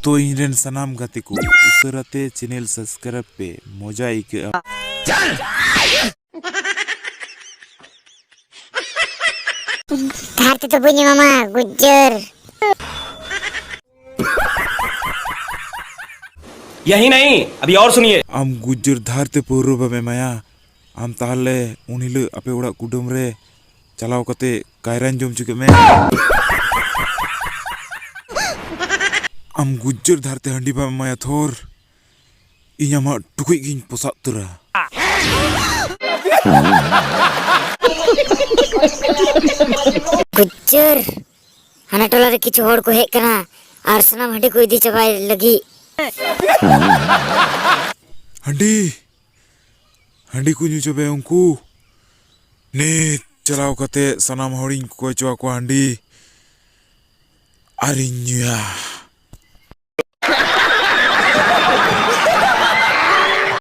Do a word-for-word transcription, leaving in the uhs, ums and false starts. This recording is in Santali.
ᱛᱚ ᱤᱧ ᱨᱮᱱ ᱥᱟᱱᱟᱢ ᱜᱟᱛᱮ ᱠᱚ, ᱩᱥᱟᱹᱨᱟ ᱛᱮ channel subscribe ᱯᱮ, ᱢᱚᱡᱟ ᱟᱹᱭᱠᱟᱹᱜᱼᱟ᱾ ᱫᱷᱟᱨ ᱛᱮᱫᱚ ᱵᱟᱹᱧ ᱮᱢᱟᱢᱟ, ᱜᱩᱡᱡᱟᱹᱨ᱾ यही नहीं, अभी और सुनिए। ᱟᱢ ᱜᱩᱡᱡᱟᱹᱨ ᱫᱷᱟᱨ ᱛᱮ ᱯᱟᱹᱣᱨᱟᱹ ᱵᱟᱢ ᱮᱢᱟᱭᱟ, ᱟᱢ ᱛᱟᱦᱞᱮ ᱩᱱ ᱦᱤᱞᱳᱜ ᱟᱯᱮ ᱚᱲᱟᱜ ᱠᱩᱰᱟᱹᱢ ᱨᱮ ᱪᱟᱞᱟᱣ ᱠᱟᱛᱮ ᱠᱟᱭᱨᱟᱧ ᱡᱚᱢ ᱦᱚᱪᱚ ᱠᱮᱫ ᱢᱮ᱾ ᱟᱢ ᱜᱩᱡᱡᱟᱹᱨ ᱫᱷᱟᱨ ᱛᱮ ᱦᱟᱺᱰᱤ ᱵᱟᱢ ᱮᱢᱟᱭᱟ ᱛᱷᱚᱨ, ᱤᱧ ᱟᱢᱟᱜ ᱴᱩᱠᱩᱡ ᱜᱤᱧ ᱯᱚᱥᱟᱜ ᱩᱛᱟᱹᱨᱟ᱾ ᱜᱩᱡᱡᱟᱹᱨ, ᱦᱟᱱᱟ ᱴᱚᱞᱟ ᱨᱮ ᱠᱤᱪᱷᱩ ᱦᱚᱲ ᱠᱚ ᱦᱮᱡ ᱠᱟᱱᱟ ᱟᱨ ᱥᱟᱱᱟᱢ ᱦᱟᱺᱰᱤ ᱠᱚ ᱤᱫᱤ ᱪᱟᱵᱟᱭ ᱞᱟᱹᱜᱤᱫ᱾ ᱦᱟᱺᱰᱤ, ᱦᱟᱺᱰᱤ ᱠᱚ ᱧᱩ ᱪᱟᱵᱟᱭᱟ ᱩᱱᱠᱩ᱾ ᱱᱤᱛ ᱪᱟᱞᱟᱣ ᱠᱟᱛᱮ ᱥᱟᱱᱟᱢ ᱦᱚᱲᱤᱧ ᱠᱚᱭ ᱦᱚᱪᱚ ᱟᱠᱚᱣᱟ ᱦᱟᱺᱰᱤ, ᱟᱨᱤᱧ ᱧᱩᱭᱟ᱾